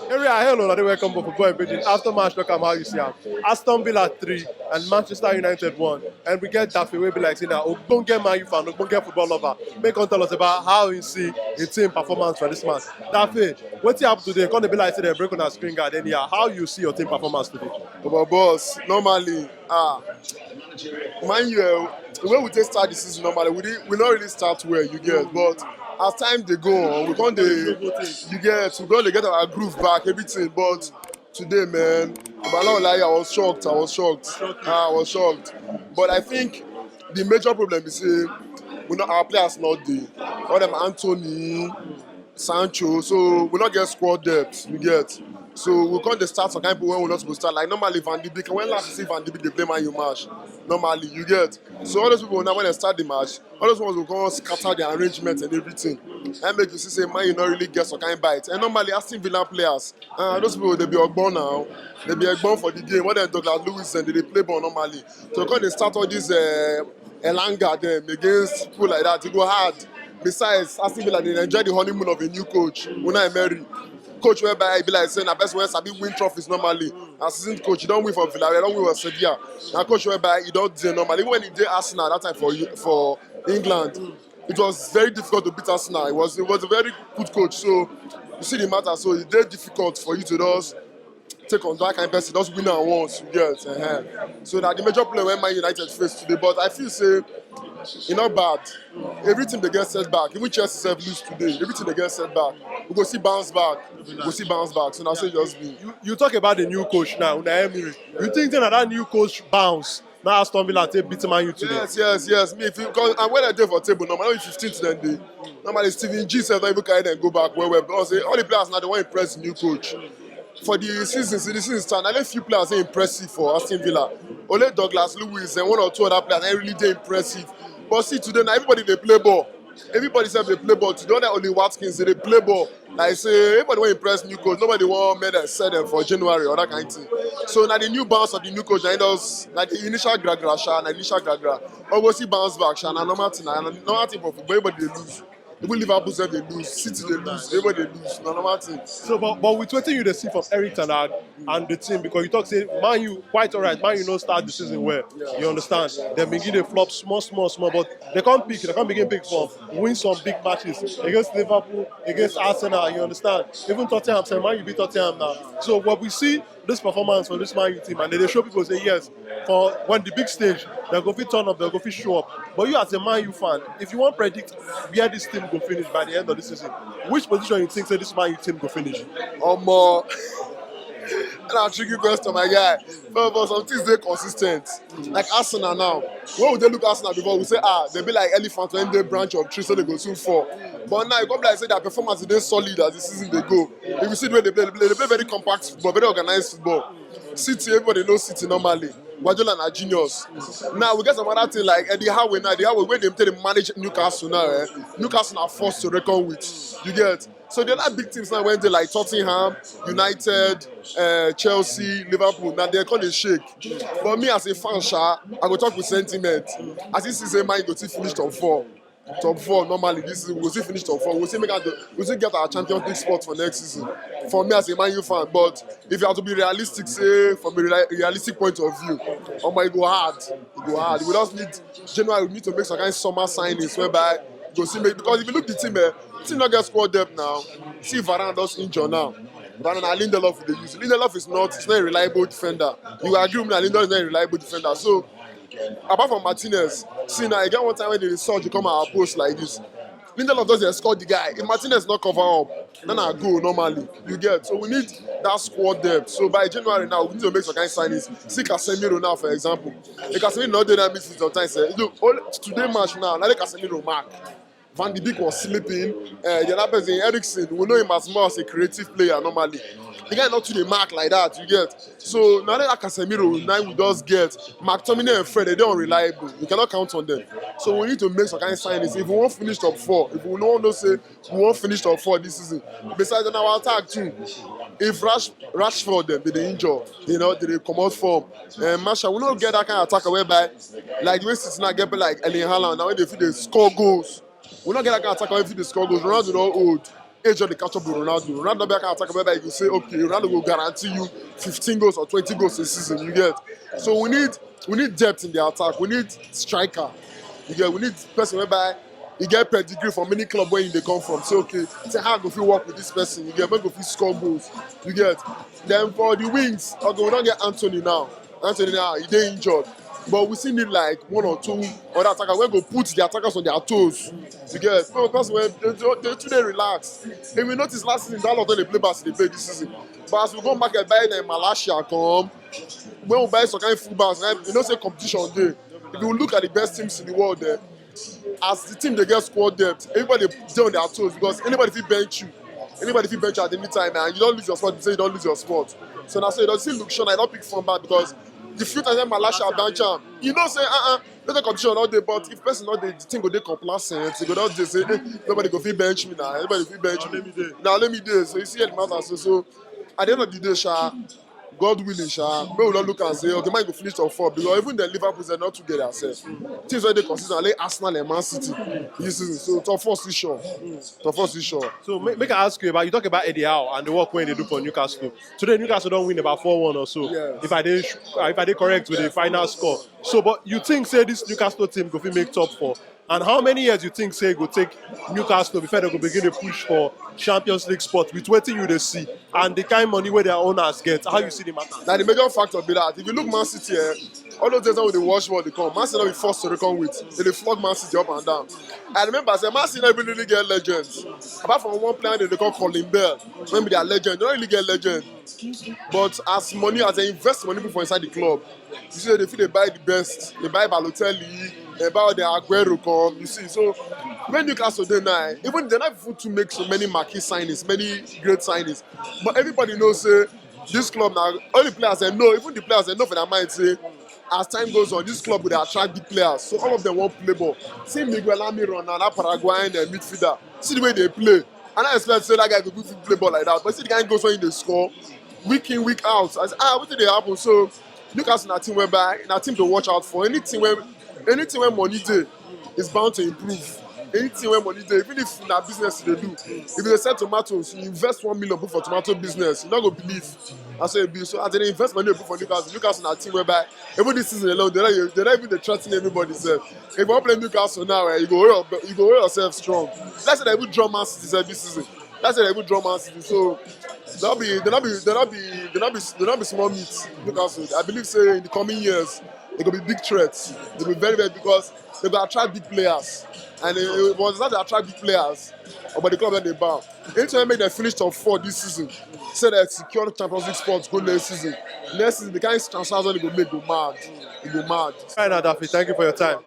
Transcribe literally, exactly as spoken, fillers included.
Area, hello, na dey welcome for Football in Pidgin. After match, talk am how you see am. Aston Villa three and Manchester United one. And we get Dafe wey be like say na ogbonge Man U fan, ogbonge football lover. Make come tell us about how you see the team performance for this match. Dafe, wetin happen today? Come dey be like say dem break una screen guard anyhow. How you see your team performance today? But boss, normally, ah, mind you, eh, the way we take start the season normally, we did, we not really start well, you get. But as time dey go on, we come dey, you get, we come dey get our groove back, everything. But today, man, I was shocked. I was shocked. Ah, I was shocked. But I think the major problem is say we not our players not dey. All them Anthony, Sancho, so we not get squad depth. You get. So we can't dey start some kind of people when we not supposed to start. Like normally Van de Beek, when last you see Van de Beek dey play Man U match? Normally, you get. So all those people now when they start the match, all those ones will come scatter the arrangement and everything. And make you see say Man U not really get some kind of bite. And normally Aston Villa players, uh, those people they be ogbon now. They be ogbon for the game. When they Douglas Lewis and they dey play ball normally. So come dey start all these uh, Elanga them against people like that. It go hard. Besides, Aston Villa dey enjoy the honeymoon of a new coach, Unai Emery. Coach whereby e be like say na person wey sabi win trophies normally. Assistant coach, you don win for Villarreal, don win for Sevilla. Na coach whereby e don dey normal. Even when e dey Arsenal that time for for England, it was very difficult to beat Arsenal. It was it was a very good coach. So you see the matter. So e dey difficult for you to just take on that kind of person, just win am once, you get. Uh-huh. So na the major problem wey Man United face today, but I feel say e not bad. Everything dey get setback. Even Chelsea sef lose today. Everything dey get setback. We go see bounce back. We go see bounce back. So na so e just be. You, you talk about the new coach now, Unai Emery. You think say na that new coach bounce na Aston Villa take beat Man U today? Yes, yes, yes. Me, if you cause and when I dey for table, normally fifteenth dem dey. Normally Steven G sef don even carry dem go back well well because say all the players now dey wan impress the new coach. For the season, see the season start, na only few players dey impressive for Aston Villa. Only Douglas Lewis and one or two other players dey really dey impressive. But see today na everybody dey play ball. Everybody sef dey play ball. Today only Watkins dey play ball. Like say everybody wan impress new coach. Nobody wan make dem sell dem for January or that kind thing. So na the new bounce of the new coach na im just na the initial gra gra sha, na initial gra gra. But we go see bounce back sha, na normal thing, na normal thing for football. Everybody dey lose. Even Liverpool sef dey lose, City dey lose, everybody dey lose. Na normal thing. So, but, but with wetin you dey see from Eric Ten Hag and the team, because you talk say Man U quite alright, Man U no start the season well. You understand? Dem begin dey flop small, small, small, but they come pick, they come begin pick form, win some big matches against Liverpool, against Arsenal. You understand? Even Tottenham, sef, Man U beat Tottenham now. So what we see this performance from this Man U team, and they dey show people say yes, for when the big stage, they go fit turn up, they go fit show up. But you as a Man U fan, if you wan predict where this team go finish by the end of the season, which position you think say this Man U team go finish? Omo, na tricky question, my guy. But, but some things dey consistent. Like Arsenal now, when we dey look Arsenal before, we say ah, they be like elephant when dey branch of tree, so they go soon fall. But now e come be like say their performance dey solid as the season dey go. If you see the way they play, they play, they play very compact football, very organized football. City, everybody knows City normally. Guardiola na genius. Now we get some other thing like Eddie Howe now. Eddie Howe wey dey take dey manage Newcastle now. Eh? Newcastle are forced to reckon with. You get. So the other big teams now when they like Tottenham, United, uh, Chelsea, Liverpool. Now they come dey shake. But me as a fan, sha, I go talk with sentiment. As this season, Man U go still finish top four. Top four normally this season, we go still finish top four. We go still make our, we go still get our Champions League spot for next season. For me as a Man U fan, but if you have to be realistic, say from a reali- realistic point of view, omo, e go hard. E go hard. We just need January. We need to make some kind of summer signings whereby we go see make, because if you look the team, eh, the team not get squad depth now. See Varane just injure now. Varane and Lindelof dey use. Lindelof is not, is not a reliable defender. You agree with me that Lindelof is not a reliable defender. So apart from Martinez, see now, I get one time when the result come our post like this. Lindelof just escort the guy. If Martinez not cover up, then I go normally. You get. So we need that squad depth. So by January now, we need to make some kind of signings. See Casemiro now, for example. If Casemiro not doing that midfield sometimes, eh, look, all, today match now, now Casemiro mark. Van de Beek was sleeping. Uh, the other person, Eriksen, we know him as more as a creative player normally. The guy not to the mark like that, you get. So now that Casemiro, now we just get McTominay and Fred, they don't reliable. You cannot count on them. So we need to make some kind of signings. If we want finish top four, if we don't know say we won't finish top four this season. Besides, on our attack too, if Rash, Rashford them they, they injure, you know, they, they come out form. And Marshall, we don't get that kind of attacker whereby like the way City now get like Erling Haaland, now when they feel they score goals. We don't get that kind of attacker if they score goals. Ronaldo don't old. Age just dey catch up with Ronaldo. Ronaldo be that kind of attacker whereby you go say, okay, Ronaldo go guarantee you fifteen goals or twenty goals a season. You get? So we need we need depth in the attack. We need striker. You get? We need person whereby he get pedigree from any club where he dey come from. Say, okay, say how I go fit work with this person. You get? Make go fit score goals. You get? Then for the wings, okay, we don get Antony now. Antony now, he dey injured. But we still need like one or two other attackers wey go put the attackers on their toes. You get? No, because when they, they, they too dey relax. If we notice last season, Dalot don dey play pass dey play this season. But as we go market buy dem Malacia come, when we buy some kind full backs, right, you know say competition dey. If you look at the best teams in the world, eh, as the team dey get squad depth, everybody dey on their toes because anybody fit bench you. Anybody fit bench you at any time, and you don lose your spot, you say you don lose your spot. So na so e don still look sure na e don pick form bad because the few times wey Malacia bench am, you know say uh-uh, no dey competition all day, but if person no dey, the thing go dey complacent. E go just dey say, "Eh, nobody go fit bench me na, nobody fit bench me. Na only me dey." So you see the matter so, so at the end of the day, sha, God willing, sha, make we no look and say, okay, man go finish top four because even the Liverpool, they not together sef. Teams wey dey consistent like Arsenal and Man City this season. So top four still sure. Top four still sure. So make, make I ask you about, you talk about Eddie Howe and the work wey they do for Newcastle. Today Newcastle don win about four one or so. Yes. If I dey sh- if I dey correct with the final score. So, but you think say this Newcastle team go fit make top four? And how many years you think say e go take Newcastle before they go begin to push for Champions League spot with wetin you dey see and the kind money wey their owners get? How you see the matter? Na the major factor be that. If you look Man City, eh, all those days when we dey watch ball dey come, Man City no be first to reckon with. They dey flog Man City up and down. I remember say Man City no even really get legends. Apart from one player they dey call Colin Bell, wey be their legend. They no really get legend. But as money, as they invest money put for inside the club, you see they fit dey buy the best. They buy Balotelli, they buy all the Aguero come. You see, so when Newcastle dey now, even they no even too make so many marquee signings, many great signings. But everybody knows say this club now, all the players they know, even the players they know for their mind say as time goes on, this club will attract big players. So all of them won't play ball. See Miguel Almiron now, that Paraguayan uh, midfielder. See the way they play. I don't expect say that guy could fit play ball like that. But see the guy goes when they score, week in, week out. I say, ah, what did they happen? So Newcastle na team whereby na team to watch out for. Anything where anything where money dey is bound to improve. Anything where money dey, even if na business they do, if you dey sell tomatoes, you invest one million put for tomato business, you no go believe. I say be so as they invest money put for Newcastle. Newcastle na team whereby even this season alone, they not they not even dey threaten everybody sef. If you wan play Newcastle now, eh, you go hold your, you go hold yourself strong. That's why they even draw Man City sef this season. That's why they even draw Man City. So they not be they not be they not be they not be they not be small meat. Newcastle. I believe say in the coming years, they go be big threats. They go be very very because they go attract big players, and it, it was not to attract big players, but the club that they bow. Anytime make them finish top four this season, say they secure Champions League spots go next season. Next season, the kind of transfers wey they go make go mad, e go mad. Fine, Adafi, thank you for your time.